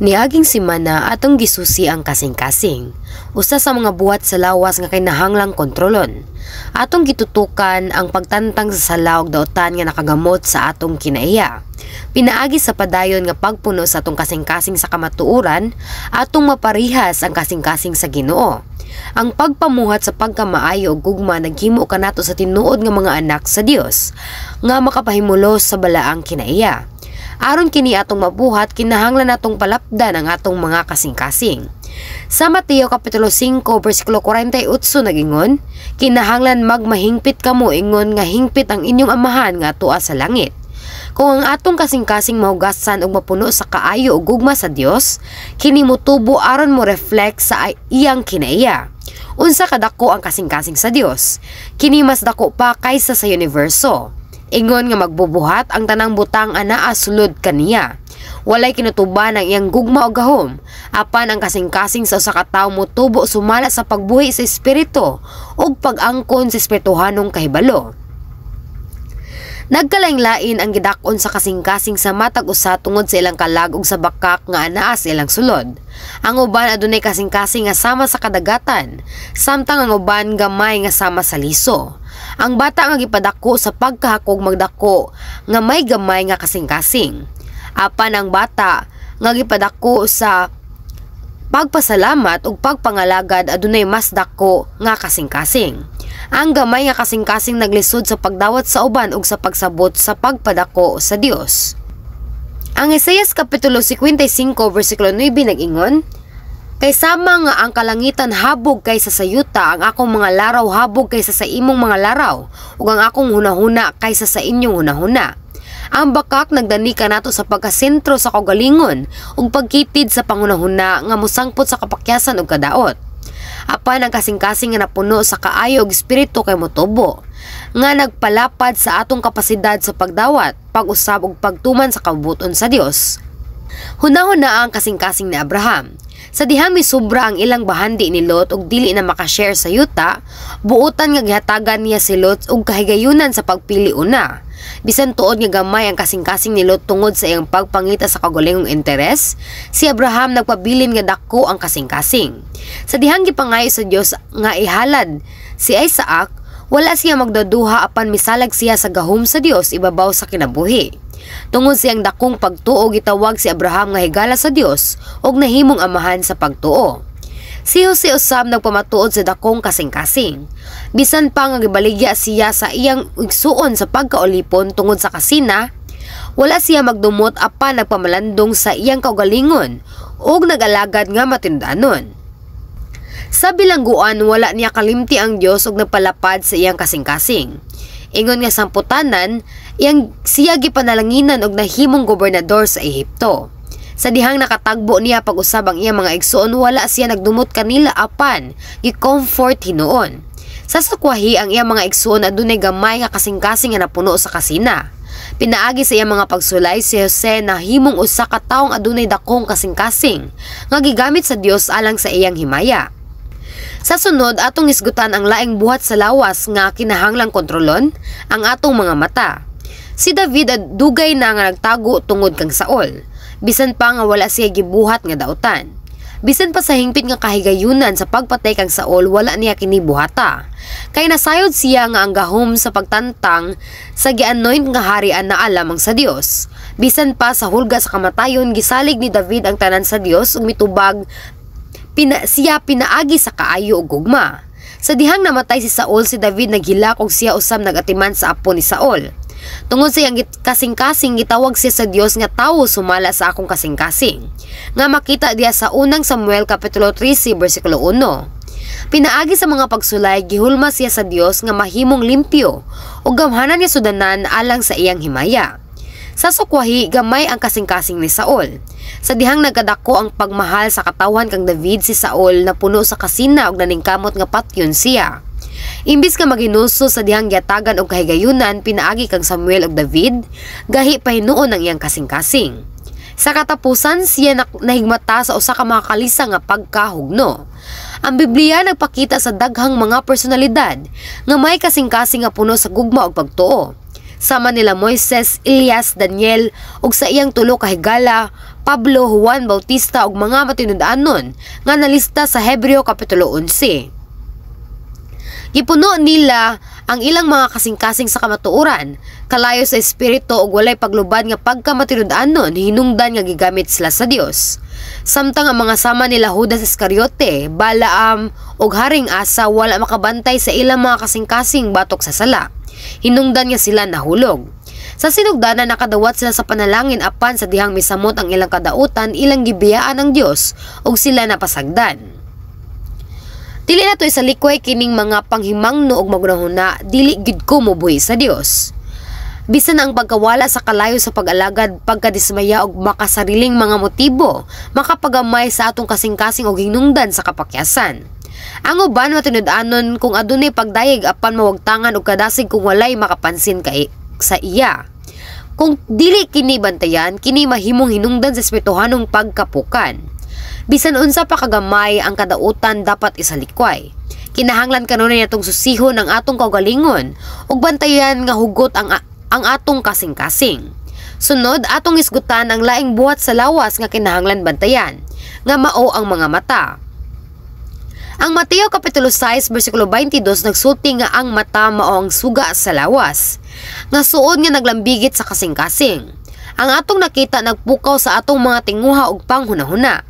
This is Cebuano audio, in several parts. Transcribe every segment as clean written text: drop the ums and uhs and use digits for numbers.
Niaging semana, atong gisusi ang kasing-kasing, usa sa mga buhat sa lawas nga kinahanglang kontrolon. Atong gitutukan ang pagtantang sa sala ug daotan nga nakagamot sa atong kinaiya. Pinaagi sa padayon nga pagpuno sa atong kasing-kasing sa kamatuoran, atong maparihas ang kasing-kasing sa Ginoo. Ang pagpamuhat sa pagkamaayo ug gugma naghimo kanato sa tinuod nga mga anak sa Dios nga makapahimulos sa balaang kinaiya. Aron kini atong mabuhat, kinahanglan natong palapdan ang atong mga kasing-kasing. Sa Mateo kapitulo 5 bersikulo 48 nagingon, "Kinahanglan magmahingpit kamo ingon nga hingpit ang inyong Amahan nga tua sa langit." Kung ang atong kasing-kasing mahugasan ug mapuno sa kaayo ug gugma sa Dios, kini motubo aron mo reflect sa iyang kinaiya. Unsa kadako ang kasing-kasing sa Dios? Kini mas dako pa kaysa sa universo. Ingon nga magbubuhat ang tanang butang anaa sulod kaniya. Walay kinutuban ang iyang gugma o gahom. Apan ang kasing-kasing sa usa ka tawo motubo sumala sa pagbuhi sa espiritu ug pag-angkon sa espirituhanong kahibalo. Nagkalain-lain ang gidak-on sa kasing-kasing sa matag usa tungod sa ilang kalag ug sa bakak nga anaa sa ilang sulod. Ang uban adunay kasing-kasing nga sama sa kadagatan, samtang ang uban gamay nga sama sa liso. Ang bata nga gipadako sa pagkahakog magdako nga may gamay nga kasing-kasing. Apan ang bata nga gipadako sa pagpasalamat ug pagpangalagad adunay mas dako nga kasing-kasing. Ang gamay nga kasing-kasing naglisod sa pagdawat sa uban ug sa pagsabot sa pagpadako sa Dios. Ang Isaias kapitulo 55 bersikulo 9 nag-ingon, "Kay sama nga ang kalangitan habog kaysa sa yuta, ang akong mga laraw habog kaysa sa imong mga laraw, ug ang akong hunahuna kaysa sa inyong hunahuna." Ang bakak nagdani kanato sa pagkasentro sa kaugalingon ug pagkitid sa panghunahuna nga mosangpot sa kapakyasan ug kadaot. Apan ang kasing-kasing nga napuno sa kaayo ug espiritu kay motubo nga nagpalapad sa atong kapasidad sa pagdawat, pag-usab ug pagtuman sa kabubut-on sa Dios. Hunahuna ang kasing-kasing ni Abraham. Sa dihang misubra ang ilang bahandi ni Lot ug dili na makashare sa yuta, buutan nga gihatagan niya si Lot og kahigayunan sa pagpili una. Bisan tuod nga gamay ang kasing-kasing ni Lot tungod sa iyang pagpangita sa kaugalingong interes, si Abraham nagpabilin nga dako ang kasing-kasing. Sa dihang gipangayo sa Dios nga ihalad si Isaac, wala siya magduduha apan misalag siya sa gahom sa Dios ibabaw sa kinabuhi. Tungod sa iyang dakong pagtuo, gitawag si Abraham nga higala sa Dios ug nahimong amahan sa pagtuo. Si Jose usab nagpamatuod sa dakong kasing-kasing. Bisan pa nga gibaligya siya sa iyang igsuon sa pagkaolipon tungod sa kasina, wala siya magdumot apan nagpamalandong sa iyang kaugalingon ug nag-alagad nga matinud-anon. Sa bilangguan, wala niya kalimti ang Dios ug nagpalapad sa iyang kasing-kasing. Ingon nga samputanan, iyang siya gipanalanginan og nahimong gobernador sa Ehipto. Sa dihang nakatagbo niya pag-usab ang iyang mga igsuon, wala siya nagdumot kanila apan gi-comfort hinuon. Sa sukwahi, ang iyang mga igsuon adunay gamay nga kasing-kasing nga napuno sa kasina. Pinaagi sa iyang mga pagsulay, si Jose nahimong usa ka taong adunay dakong kasing-kasing nga gigamit sa Dios alang sa iyang himaya. Sa sunod, atong hisgutan ang laing buhat sa lawas nga kinahanglang kontrolon, ang atong mga mata. Si David ad dugay na nga nagtago tungod kang Saul, bisan pa nga wala siya gibuhat nga dautan. Bisan pa sa hingpit nga kahigayunan sa pagpatay kang Saul, wala niya kini buhata. Kay nasayod siya nga ang gahom sa pagtantang sa gi-anoint nga hari anaa lamang sa Dios. Bisan pa sa hulga sa kamatayon, gisalig ni David ang tanan sa Dios ug mitubag siya pinaagi sa kaayo ug gugma. Sa dihang namatay si Saul, si David naghilak ug siya usab nagatiman sa apo ni Saul. Tungod sa iyang kasing-kasing, gitawag siya sa Dios nga tawo sumala sa akong kasing-kasing, nga makita diya sa Unang Samuel kapitulo 13 bersikulo 1. Pinaagi sa mga pagsulay, gihulma siya sa Dios nga mahimong limpyo ug gamhanan nga sudanan alang sa iyang himaya. Sa sukwahi, gamay ang kasing-kasing ni Saul. Sa dihang nagkadako ang pagmahal sa katawhan kang David, si Saul napuno sa kasina ug naningkamot nga patyon siya. Imbis nga maginuso sa dihang giatagan og kahigayunan pinaagi kang Samuel ug David, gahi pa hinuon ang iyang kasing-kasing. Sa katapusan, siya nahigmata sa usa ka makakalisa nga pagkahugno. Ang Biblia nagpakita sa daghang mga personalidad nga may kasing-kasing nga puno sa gugma ug pagtuo. sama nila Moises, Elias, Daniel ug sa iyang tulo ka higala, Pablo, Juan Bautista ug mga matinud-anon nga nalista sa Hebreo kapitulo 11. Gipuno nila ang ilang mga kasing-kasing sa kamatuoran, kalayo sa espiritu ug walay paglubad nga pagkamatinud-anon hinungdan nga gigamit sila sa Dios. Samtang ang mga sama nila Judas Iscariote, Balaam ug Haring Asa wala makabantay sa ilang mga kasing-kasing batok sa sala, hinungdan nga sila nahulog. Sa sinugdanan nakadawat sila sa panalangin, apan sa dihang misamot ang ilang kadautan, ilang gibiyaan ang Dios ug sila napasagdan. Dili nato isalikway kining mga panghimangno ug maghunahuna, "Dili gid ko mobuhi sa Dios." Bisan ang pagkawala sa kalayo sa pag-alagad, pagkadismaya ug makasariling mga motibo, makapagamay sa atong kasing-kasing og hinungdan sa kapakyasan. Ang uban matinud-anon kung adunay pagdayeg, apan mawagtangan og kadasig kung walay makapansin kay sa iya. Kung dili kini bantayan, kini mahimong hinungdan sa espirituhanong pagkapukan. Bisan unsa pa kagamay ang kadautan, dapat isalikway. Kinahanglan kanunay natong susihon ang atong kaugalingon ug bantayan nga hugot ang atong kasing-kasing. Sunod, atong isgutan ang laing buhat sa lawas nga kinahanglan bantayan, nga mao ang mga mata. Ang Mateo kapitulo 6 bersikulo 22 nagsulti nga ang mata mao ang suga sa lawas, nga suod nga naglambigit sa kasing-kasing. Ang atong nakita nagpukaw sa atong mga tinguha ug panghunahuna.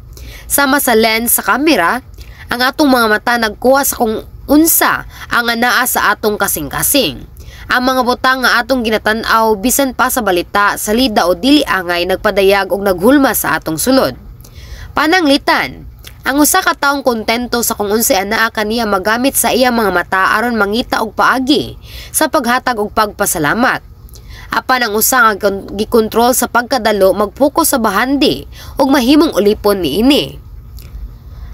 Sama sa lens sa kamera, ang atong mga mata nagkuha sa kung unsa ang anaa sa atong kasing-kasing. Ang mga butang nga atong ginatan-aw, bisan pa sa balita, salida o dili angay, nagpadayag og naghulma sa atong sulod. Pananglitan, ang usa ka taong kontento sa kung unsay anaa kaniya magamit sa iyang mga mata aron mangita og paagi sa paghatag og pagpasalamat. Apan ang usa nga gikontrol sa pagkadalo magpokus sa bahandi ug mahimong ulipon niini.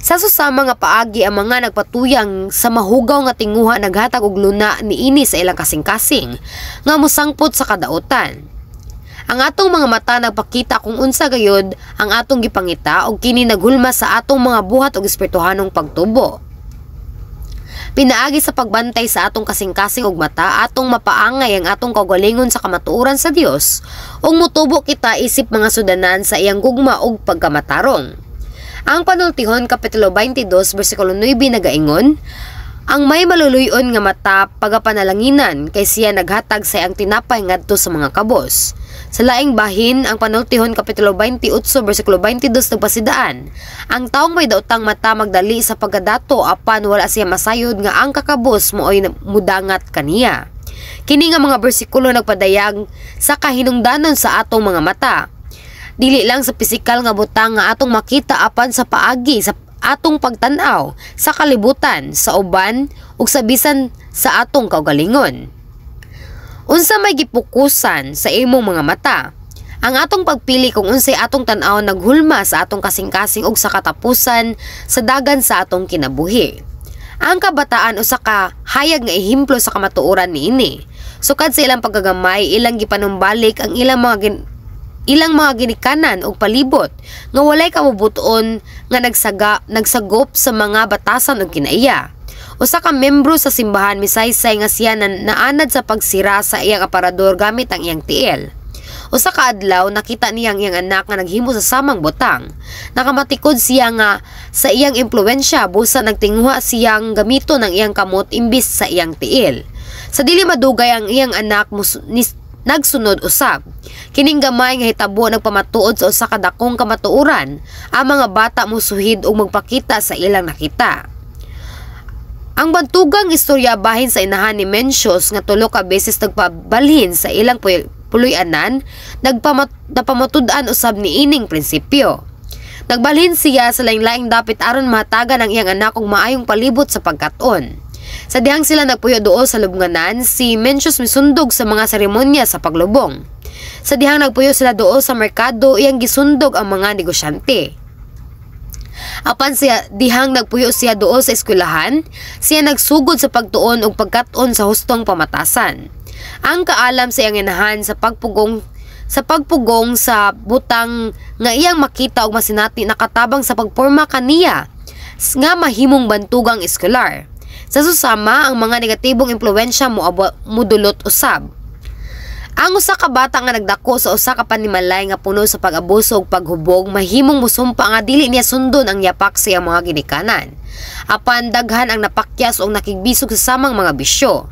Sa susama nga paagi, ang mga nagpatuyang sa mahugaw nga tinguha naghatag og luna niini sa ilang kasing-kasing nga mosangpot sa kadautan. Ang atong mga mata nagpakita kung unsa gayud ang atong gipangita ug kini naghulma sa atong mga buhat ug espirituhanong pagtubo. Pinaagi sa pagbantay sa atong kasing-kasing ug mata, atong mapaangay ang atong kaugalingon sa kamatuoran sa Dios ug motubo kita isip mga sudanan sa iyang gugma ug pagkamatarong. Ang Panultihon kapitulo 22 bersikulo 9 nagaingon, "Ang may maluluy-on nga mata pagapanalanginan kay siya naghatag sa iyang tinapay ngadto sa mga kabos." Sa laing bahin, ang Panultihon kapitulo 28 bersikulo 22 nagpasidaan, "Ang taong may daotang mata magdali sa pagkadato, apan wala siya masayod nga ang kakabos maoy mudangat kaniya." Kini nga mga bersikulo nagpadayag sa kahinungdanon sa atong mga mata. Dili lang sa pisikal nga butang nga atong makita, apan sa paagi sa atong pagtan-aw sa kalibutan, sa uban ug sa bisan sa atong kaugalingon. Unsa may gipokusan sa imong mga mata? Ang atong pagpili kung unsay atong tan-aw naghulma sa atong kasing-kasing ug sa katapusan sa dagan sa atong kinabuhi. Ang kabataan usa ka hayag nga ehemplo sa kamatuoran niini. Sukad sa ilang pagkagamay, ilang gipanumbalik ang ilang mga ginikanan ug palibot nga walay kabubuton nga nagsagop sa mga batasan ug kinaiya. Usa ka membro sa simbahan misaysay nga siya na naanad sa pagsira sa iyang aparador gamit ang iyang tiil. Usa ka adlaw, nakita niya ang iyang anak nga naghimo sa samang butang. Nakamatikod siya nga sa iyang impluwensya, busa nagtinguha siyang gamiton ang iyang kamot imbis sa iyang tiil. Sa dili madugay, ang iyang anak nagsunod usab. Kining gamay nga hitabo nagpamatuod sa usa ka dakong kamatuoran: ang mga bata mosuhid ug magpakita sa ilang nakita. Ang bantugang istorya bahin sa inahan ni Mencius nga tulo ka beses nagpabalhin sa ilang puloy-anan napamatud-an usab niining prinsipyo. Nagbalhin siya sa laing-laing dapit aron mahatagan ang iyang anak og maayong palibot sa pagkat-on. Sa dihang sila nagpuyo duol sa lubnganan, si Mencius misundog sa mga seremonya sa paglubong. Sa dihang nagpuyo sila duol sa merkado, iyang gisundog ang mga negosyante. Apan siya dihang nagpuyo siya duol sa eskwelahan, siya nagsugod sa pagtuon og pagkat-on sa hustong pamatasan. Ang kaalam sa iyang inahan sa pagpugong sa butang nga iyang makita og masinati nakatabang sa pagporma kaniya nga mahimong bantugang eskolar. Sa susama, ang mga negatibong impluwensya mo mudulot usab. Ang usa ka bata nga nagdako sa usa ka panimalay nga puno sa pag-abuso ug paghubog mahimong mosumpa nga dili niya sundon ang yapak sa iyang mga ginikanan. Apan daghan ang napakyas og nakigbisog sa samang mga bisyo.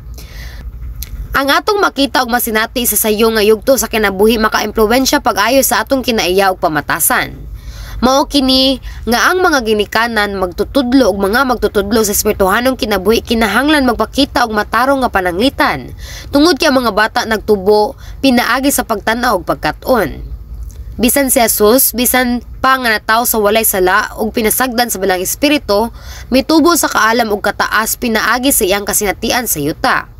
Ang atong makita ug masinati sa sayo nga yugto sa kinabuhi makaimpluwensya pag-ayo sa atong kinaiya ug pamatasan. Mao kini nga ang mga ginikanan magtutudlo ug mga magtutudlo sa espirituhanong kinabuhi kinahanglan magpakita og matarong nga pananglitan tungod kay ang mga bata nagtubo pinaagi sa pagtan-aw ug pagkat-on. Bisan si Jesus, bisan pa nga natawo sa walay sala ug pinasagdan sa Balaang Espiritu, mitubo sa kaalam ug kataas pinaagi sa iyang kasinatian sa yuta.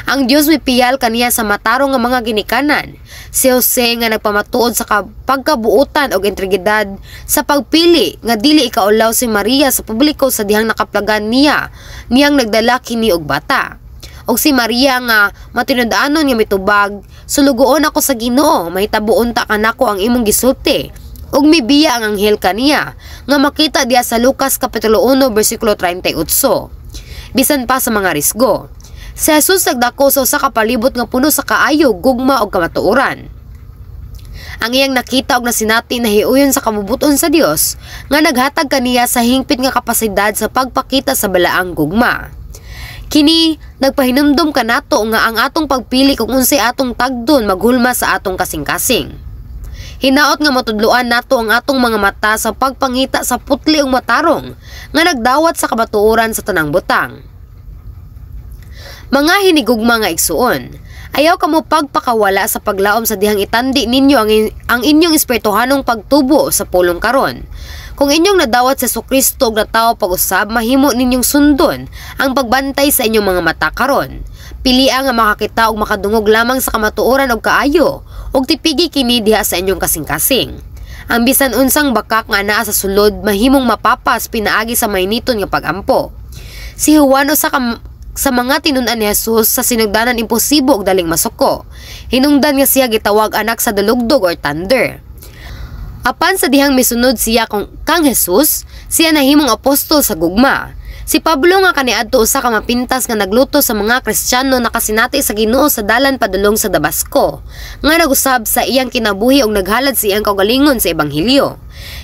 Ang Dios mipiyal kaniya sa matarong nga mga ginikanan. Si Jose nga nagpamatuod sa pagkabuutan og integridad sa pagpili nga dili ikaulaw si Maria sa publiko sa dihang nakaplagan niya niyang nagdala kini og bata. Og si Maria nga matinud-anon nga mitubag, "Sulugoon ako sa Ginoo, mahitabo unta kanako ang imong gisulti." Ug mibiya ang anghel kaniya nga makita diha sa Lucas kapitulo 1 bersikulo 38. Bisan pa sa mga risgo, si Jesus nagdako sa usa ka palibot nga puno sa kaayo, gugma ug kamatuoran. Ang iyang nakita og nasinati nahiuyon sa kabubuton sa Dios nga naghatag kaniya sa hingpit nga kapasidad sa pagpakita sa balaang gugma. Kini nagpahinumdom kanato nga ang atong pagpili kung unsay atong tagdon maghulma sa atong kasing-kasing. Hinaot nga matudloan nato ang atong mga mata sa pagpangita sa putli ug matarong nga nagdawat sa kamatuoran sa tanang butang. Mga hinigugma nga igsuon, ayaw kamo pagpakawala sa paglaom sa dihang itandi ninyo ang inyong espirituhanong pagtubo sa pulong karon. Kung inyong nadawat sa Kristo ug natawo pag-usab, mahimo ninyong sundon ang pagbantay sa inyong mga mata karon. Pilia nga makakita ug makadungog lamang sa kamatuoran ug kaayo, ug tipigi kini diha sa inyong kasing-kasing. Ang bisan unsang bakak nga naa sa sulod mahimong mapapas pinaagi sa mainiton nga pagampo. Si Juan, usa ka sa mga tinun-an ni Jesus, sa sinugdanan imposible og daling masuko. Hinungdan nga siya gitawag anak sa dalugdog or thunder. Apan sa dihang misunod siya kang Jesus, siya nahimong apostol sa gugma. Si Pablo nga kaniadto usa ka mapintas nga nagluto sa mga Kristiyano, nakasinati sa Ginoo sa dalan padulong sa Damasco, nga nagusab sa iyang kinabuhi ug naghalad sa iyang kaugalingon sa ebanghelyo.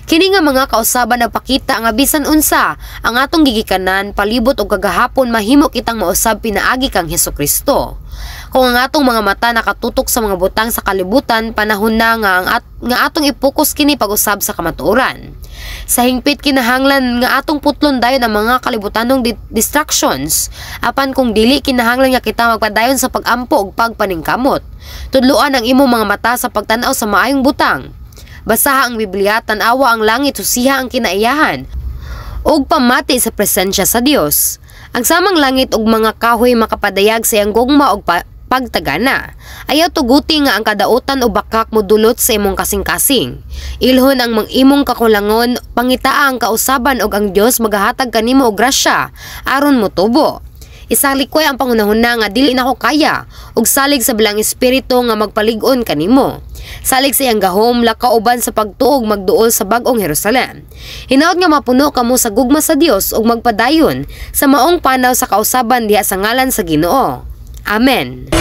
Kini nga mga kausaban nagpakita nga bisan unsa ang atong gigikanan, palibot ug kagahapon, mahimo kitang mausab pinaagi kang Hesukristo. Kung ang atong mga mata nakatutok sa mga butang sa kalibutan, panahon na nga atong ipokus kini pag-usab sa kamatuoran. Sa hingpit kinahanglan nga atong putlon dayon ang mga kalibutanong distractions. Apan kung dili, kinahanglan nga kita magpadayon sa pag-ampo ug pagpaningkamot. Tudloan ang imong mga mata sa pagtan-aw sa maayong butang. Basaha ang Biblia, tan-awa ang langit, susiha ang kinaiyahan ug pamati sa presensya sa Dios. Ang samang langit ug mga kahoy makapadayag sa iyang gugma ug pagtagana. Ayaw tuguti nga ang kadautan o bakak modulot sa imong kasing-kasing. Ilhon ang mga imong kakulangon, pangitaa ang kausaban ug ang Dios magahatag kanimo og grasya aron motubo. Isalikway ang pangunahuna nga "Dili nako kaya" ug salig sa Balaang Espiritu nga magpalig-on kanimo. Salig sa iyang gahom, lakaw uban sa pagtuo ug magduol sa bag-ong Jerusalem. Hinaot nga mapuno kamo sa gugma sa Dios ug magpadayon sa maong panaw sa kausaban diha sa ngalan sa Ginoo. Amen.